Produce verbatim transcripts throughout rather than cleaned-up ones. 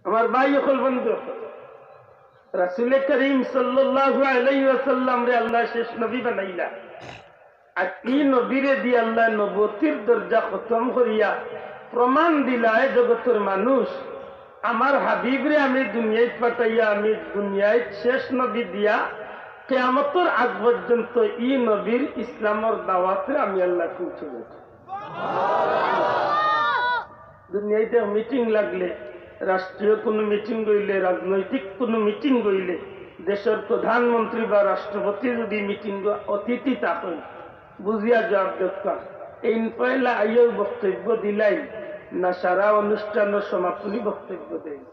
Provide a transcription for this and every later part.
আমার ভাই অকল, বন্ধু অকল, রাসূলে করিম সাল্লাল্লাহু আলাইহি ওয়াসাল্লামরে আল্লায় শেষ নবী বানাইলা। আর ই নবীরে দিয়া আল্লায় নবুয়তির দরজা খতম করিয়া প্রমাণ দিলা, এ জগতর মানুষ, আমার হাবিবরে আমি দুনিয়াত পাঠাইয়া, আমি দুনিয়াত শেষ নবী দিয়া, কিয়ামতর আগ পর্যন্ত ই নবীর ইসলামর দাওয়াতরে আমি আল্লায় পৌঁছে দেব। দুনিয়াত মিটিং লাগলে, রাষ্ট্রীয় কুনু মিটিং অইলে, রাজনৈতিক কুনু মিটিং অইলে, দেশর প্রধানমন্ত্রী বা রাষ্ট্রপতি যুদি মিটিং অতিথি থাকইন, বুঝিয়া জবাব দেউক্কা। এইন পয়লা আইয়াউ বক্তব্য দিলাইন, না সারা অনুষ্ঠানর সমাপনী বক্তব্য দেইন?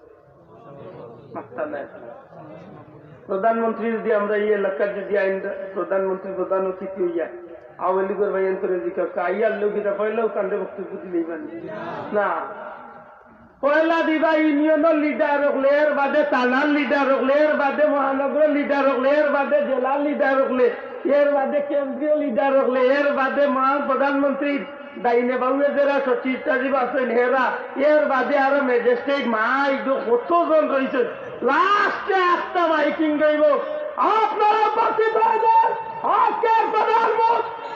মাত্তা নাই। প্রধানমন্ত্রী যুদি আমরা ই এলাকার যুদি আইন, প্রধানমন্ত্রী প্রধান অতিথি অইয়া আওয়ামী লীগর ভাইয়াইন্তরে জিকাউক্কা, আইয়ার লগে কিতা পয়লাউ তানরে বক্তব্য দিলাইবা নি? না। পয়লা দিবা ইউনিয়নর লিডার অকলে, এর বাদে থানার লিডার অকলে, এর বাদে মহানগরর লিডার অকলে, এর বাদে জেলার লিডার অকলে, এর বাদে কেন্দ্রীয় লিডার অকলে, এর বাদে মহান প্রধানমন্ত্রীর ডাইনে বাউয়ে যেরা সচিব টাচিব আছইন হেরা, এর বাদে আরো ম্যাজিস্ট্রেট, মাই গো, কতজন রইছইন। লাস্টে একটা মাইকিং অইবো, "আপনারা উপস্থিত হয়ে যান, আজকের প্রধানমন্ত্রী।"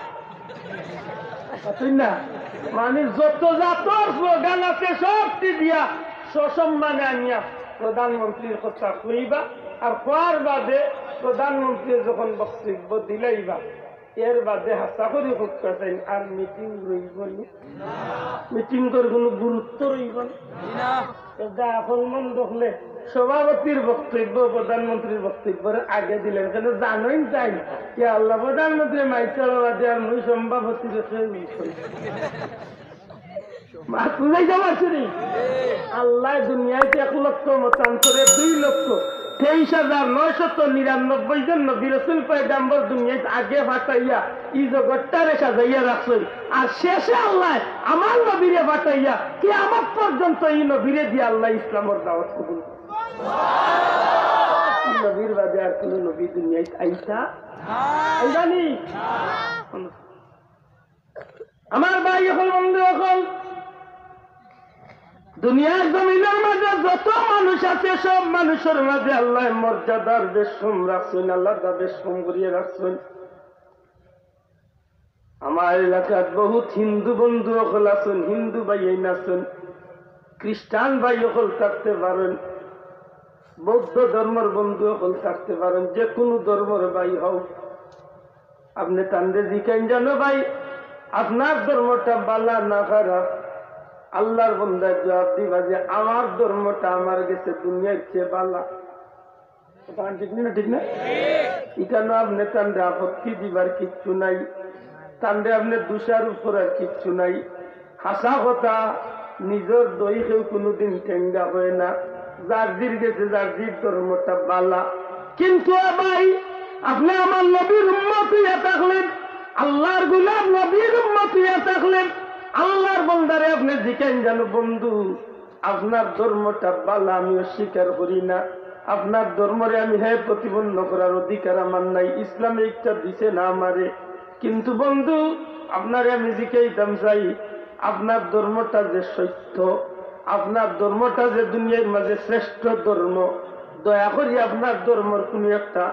বুঝছইন না? মানে যত জাতর স্লোগান আছে সবটি দিয়া সসম্মানে আনিয়া প্রধানমন্ত্রীর কথা কইবা। আর কওয়ার বাদে প্রধানমন্ত্রী যখন বক্তব্য দিলাইবা, এর বাদে হাছা করি কউক্কা চাইন, আর মিটিং রইবো নি? মিটিংর কুনু গুরুত্ব রইবো নি? এটা এখন মন দেখলে সভাপতির বক্তব্য প্রধানমন্ত্রীর বক্তব্যর আগে দিলেন, কেনে জানইন চাইন, ইয়া আল্লাহ, প্রধানমন্ত্রী মাইক চালার বাদে আর মুই সভাপতির কাছে মিটিং। মাত বুঝাইতে পারছি নি? আল্লায় দুনিয়াত এক লক্ষ মতান্তরে দুই লক্ষ তেইশ হাজার নয়শত নিরানব্বই জন নবী রাসূল পয়গাম্বর দুনিয়াত আগে পাঠাইয়া ই জগতটারে সাজাইয়া রাখছইন। আর শেষে আল্লায় আমার নবীরে পাঠাইয়া কিয়ামত পর্যন্ত ই নবীরে দিয়া আল্লায় ইসলামর দাওয়াত কবুল করছইন। ই নবীর বাদে আর কুনু নবী দুনিয়াত আইতা, আইবা নি? আমার ভাই অকল, বন্ধু অকল, দুনিয়ার জমিনর মাঝে যত মানুষ আছে, সব মানুষর মাঝে আল্লায় মর্যাদার বেশকম রাখছইন, আলাদা বেশকম করিয়া রাখছইন। আমার এলাকাত বহুত হিন্দু বন্ধু অকল আছইন, হিন্দু ভাইয়াইন আছইন, খ্রিস্টান ভাই অকল থাকতে পারইন, বৌদ্ধ ধর্মর বন্ধু অকল থাকতে পারইন, যে কুনু ধর্মর ভাই হউক, আপনে তানরে জিকাইন, "জানো ভাই, আপনার ধর্মটা বালা না খারাপ?" আল্লার বন্দায় জবাব দিবা যে, "আমার ধর্মটা আমার গেছে দুনিয়ার চেয়ে বালা।" কথা ঠিক না, ঠিক না? ইখানো আপনে তানরে আপত্তি দিবার কিচ্ছু নাই, তানরে আপনে দোষারোপ করার কিচ্ছু নাই। হাছা কথা, নিজর দই কেউ কুনুদিন টেঙ্গা অয় না। যার জির গেছে যার জির ধর্মটা বালা। কিন্তু এ ভাই, আপনে আমার নবীর উম্মত অইয়া থাকলে, আল্লার গোলাম নবীর উম্মত অইয়া থাকলে, আল্লার বন্দারে আপনে জিকাইন, "জানো বন্ধু, আপনার ধর্মটা বালা, আমি অস্বীকার করি না। আপনার ধর্মরে আমি হে প্রতিপন্ন করার অধিকার আমার নাই, ইসলামে ইটা দিছে না আমারে। কিন্তু বন্ধু, আপনারে আমি জিকাইতাম চাই, আপনার ধর্মটা যে সত্য, আপনার ধর্মটা যে দুনিয়ার মাঝে শ্রেষ্ঠ ধর্ম, দয়া করি আপনার ধর্মর কুনু একটা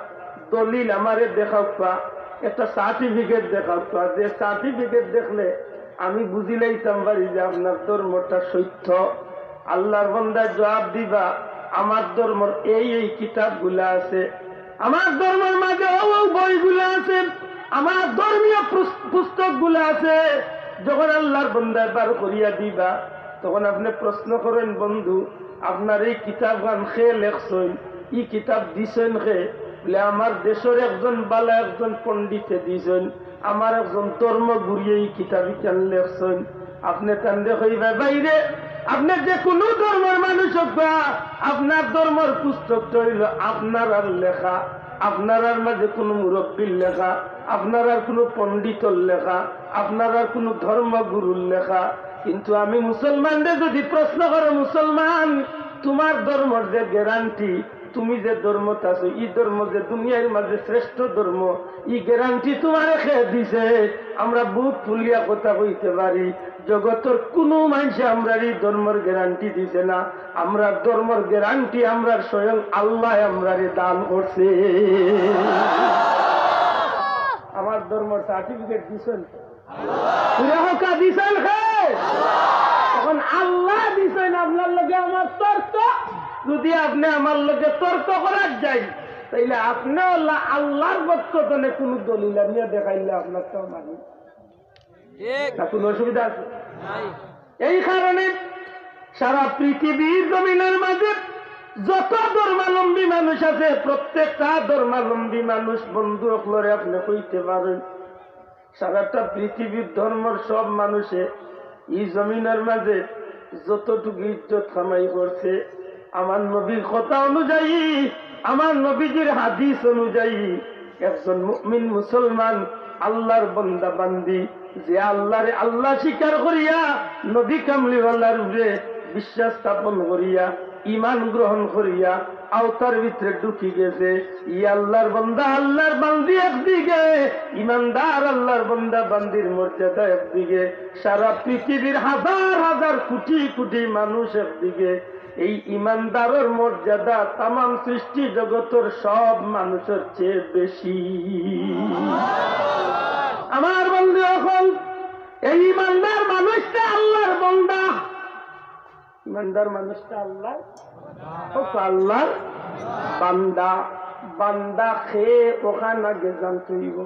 দলিল আমারে দেখাউক্কা, একটা সার্টিফিকেট দেখাউক্কা, যে সার্টিফিকেট দেখলে আমি বুঝিলাইতাম পারি যে আপনার ধর্মটা সত্য।" আল্লার বন্দায় জবাব দিবা, "আমার ধর্মর এই এই কিতাবগুলা আছে, আমার ধর্মর মাঝে অউ অউ বইগুলা আছে, আমার ধর্মীয় পুস-, পুস্তকগুলা আছে।" যখন আল্লার বন্দায় বার করিয়া দিবা, তখন আপনে প্রশ্ন করইন, "বন্ধু, আপনার এই কিতাবখান কে লেখছইন? ই কিতাব দিছইন কে?" বলে, "আমার দেশর একজন বালা একজন পণ্ডিতে দিছইন, আমার একজন ধর্মগুরুয়ে ই কিতাব ইখান লেখছইন।" আপনে তানরে কইবা, "ভাইরে, আপনে যে কুনু ধর্মর মানুষ অউক্কা, আপনার ধর্মর পুস্তকটা অইলো আপনারার লেখা, আপনারার মাঝে কুনু মুরব্বির লেখা, আপনারার কুনু পণ্ডিতর লেখা, আপনারার কুনু ধর্মগুরুর লেখা। কিন্তু আমি মুসলমানরে যুদি প্রশ্ন করো, 'মুসলমান, তুমার ধর্মর যে গ্যারান্টি, তুমি যে ধর্মত আছো, ই ধর্ম যে দুনিয়ার মাঝে শ্রেষ্ঠ ধর্ম, ই গ্যারান্টি তুমারে কে দিছে? আমরা বুক ফুলিয়া কথা কইতে পারি, জগতর কুনু মানষে আমরার ই ধর্মর গ্যারান্টি দিছে না। আমরার ধর্মর গ্যারান্টি আমরার স্বয়ং আল্লায় আমরারে দান করছে। আমার ধর্মর সার্টিফিকেট দিছইন কে? পুরা হকা দিছইন কে? এখন আল্লায় দিছইন, আপনার লগে আমার তর্ক। যদি আপনে আমার লগে তর্ক করার যাইন, তাইলে আপনে আল্লাহ, আল্লাহর পক্ষ থেকে কুনু দলিল আনিয়া দেখাইলে আপনার তো মানি। ঠিক। না, কুনু অসুবিধা আছে? নাই। এই কারণে সারা পৃথিবীর জমিনের মাঝে যত ধর্মাবলম্বী মানুষ আছে, প্রত্যেকটা ধর্মাবলম্বী মানুষ বন্ধু অকলরে আপনে কইতে পারেন, সারাটা পৃথিবীর ধর্মর সব মানুষে ই জমিনের মাঝে যতটুকু ইজ্জত কামাই করছে, আমার নবীর কথা অনুযায়ী, আমার নবীজির হাদিস অনুযায়ী, একজন মুমিন মুসলমান, আল্লাহর বন্দা বান্দি, যে আল্লাহরে আল্লাহ স্বীকার করিয়া, নবী কামলিওয়ালার উপরে বিশ্বাস স্থাপন করিয়া, ঈমান গ্রহণ করিয়া, আওতার ভিতরে ঢুকি গেছে, ই আল্লাহর বন্দা, আল্লাহর বান্দি একদিকে, ইমানদার আল্লাহর বন্দা বান্দির মর্যাদা একদিকে, সারা পৃথিবীর হাজার হাজার কোটি কোটি মানুষ একদিকে, এই ইমানদারর মর্যাদা তামাম সৃষ্টি জগতর সব মানুষর চেয়ে বেশি। আমার বন্ধু অকল, এই ইমানদার মানুষটা আল্লাহর বন্দা। ইমানদার মানুষটা আল্লাহর, ও তো আল্লাহর বান্দা। বান্দা কে অখান আগে জানতে অইবো।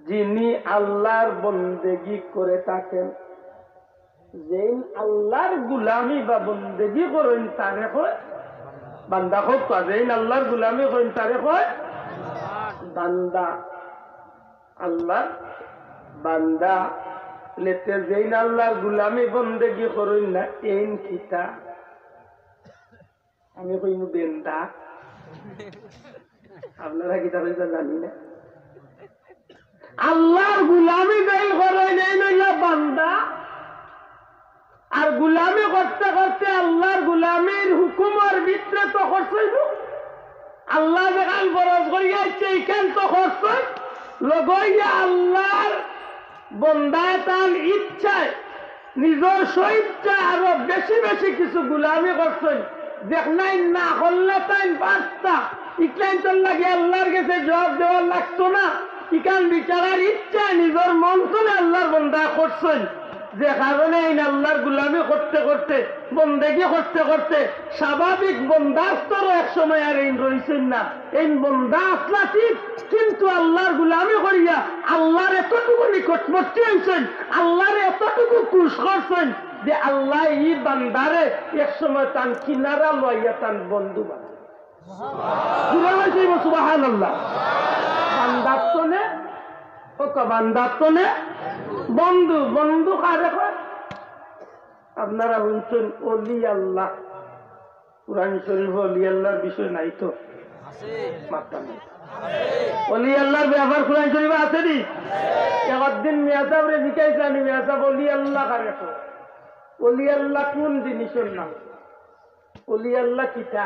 যিনি আল্লাহর বন্দেগী করে থাকেন, যেইন আল্লাহর গুলামি বা বন্দেগী করইন তারে কয় বান্দা। কউক্কা, যেইন আল্লাহর গুলামি করইন তারে কয় বান্দা। আল্লাহর বান্দা। লেতে যেইন আল্লাহর গুলামি বন্দেগী করইন না, এইন কিতা? আমি কইমু বেন্দা। আপনারা কিতা কইতা জানি না। আল্লাহর গুলামি যেইন করইন, এইন অইলা বান্দা। আর গুলামি করতে করতে আল্লাহর গুলামির হুকুমর ভিতরে তো করছইন। আল্লাহ যেখান ফরজ করিয়া আইছে, ইখান তো করছইন। লগইয়া আল্লাহর বন্দায় তান ইচ্ছায়, নিজর স্বইচ্ছায় আরো বেশি বেশি কিছু গুলামি করছইন। যেখান না করলে তাইন পারতা, ইখানতর লাগি আল্লাহর গেছে জবাব দেওয়া লাগতো না। ইখান বেচারার ইচ্ছায় নিজর মন থনে আল্লাহর বন্দায় করছইন। যে কারণে এইন আল্লাহর গুলামি করতে করতে, বন্দেগী করতে করতে স্বাভাবিক বন্দার স্তরও এক সময় আর এইন রইছইন না। এইন বন্দা আছলা ঠিক, কিন্তু আল্লাহর গুলামি করিয়া আল্লাহর এতটুকু নিকটবর্তী অইছইন, আল্লাহরে এতটুকু খুশ করছইন যে আল্লায় ই বান্দারে এক সময় তান কিনারা লইয়া তান বন্ধু বানাইন। জুরে কইন সুবহানাল্লাহ। বান্দার থনে, ও কউক্কা, বান্দার থনে বন্ধু, বন্ধু কারে কয়? আপনারা হুনছইন অলি আল্লাহ, কোরআন শরীফো অলি আল্লাহর বিষয় নাই তো? আছে। মাত্তা নাই। আছে। অলি আল্লাহর ব্যাপার কোরআন শরীফো আছে নি? একদিন মিয়া সাবরে জিকাইছলা নি, মিয়া সাব, অলি আল্লাহ কারে কয়? অলি আল্লাহ কুন জিনিসর নাম? অলি আল্লাহ কিতা?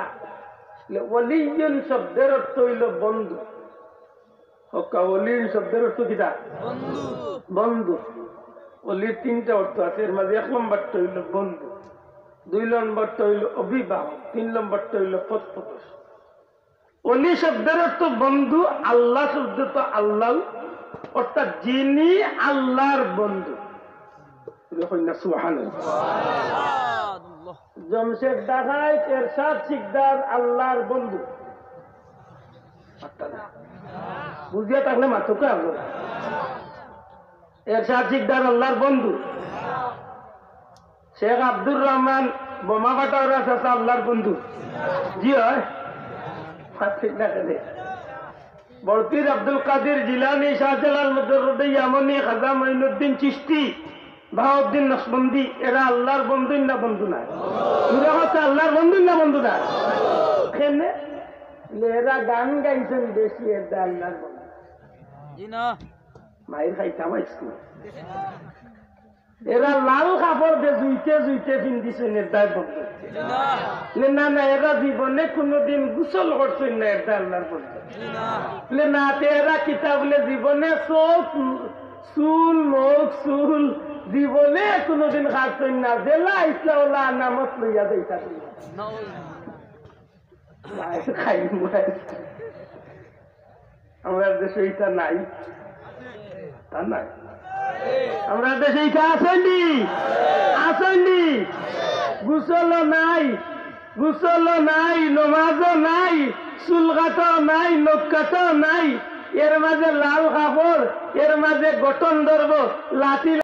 বলে, ওলিয়ুন শব্দের অর্থ অইলো বন্ধু। কউক্কা, ওলিয়ুন শব্দের অর্থ কিতা? বন্ধু। বন্ধু। অলির তিনটা অর্থ আছে, এর মাঝে এক নম্বরটা অইলো বন্ধু, দুই নম্বরটা অইলো অভিভাবক, তিন নম্বরটা অইলো পথ প্রদর্শক। অলি শব্দের অর্থ বন্ধু, আল্লাহ শব্দ তো আল্লাহ, অর্থাৎ যিনি আল্লাহর বন্ধু। জুরে কইন না সুবহানাল্লাহ। জমশেদ ডাকাইত এরশাদ শিকদার আল্লাহর বন্ধু। বুঝিয়া থাকলে মাতুক্কা আপনারা। এরশাদ শিকদার আল্লাহর বন্ধু। শেখ আব্দুর রহমান বোমা ফাটাওরা চাচা আল্লাহর বন্ধু। জি অয়। মাতিন না কেনে? বড় পীর আব্দুল কাদির জিলানী, শাহজালাল মজরুদে ইয়ামনি, খাজা মঈনুদ্দিন চিশতি, বাহাউদ্দিন নকশবন্দি, এরা আল্লাহর বন্ধু না বন্ধু নায়? জুরে কউক্কা, আল্লাহর বন্ধু না বন্ধু নায়? কেনে? এরা গান গাইছইন বেশি, এরা আল্লাহর বন্ধু। জি না। মাইর খাইতাম আইজকু। এরা লাল কাপড় দে জুইতে জুইতে পিন্দিছইন, এর দায় বন্ধ। না, না, এরা জীবনে কুনুদিন গোসল করছইন না, এর দায় আল্লাহর বন্ধ। না, তে এরা কিতা বুলে জীবনে চউখ, চুল, মুখ, চুল জীবনে কুনুদিন কাটছইন না, যেলা ইচ্ছা অলা আনামত লইয়া যাইতা। খাই মুড়াই। আমরার দেশে ইটা নাই, তা নাই। আমরার দেশে ইটা আছেনি? আছেনি? গোসলও নাই, গোসলও নাই, নমাজও নাই, চুল কাটাও নাই, নখ কাটাও নাই। এর মাঝে লাল কাপড়, এর মাঝে গঠন ধরবো, লাঠি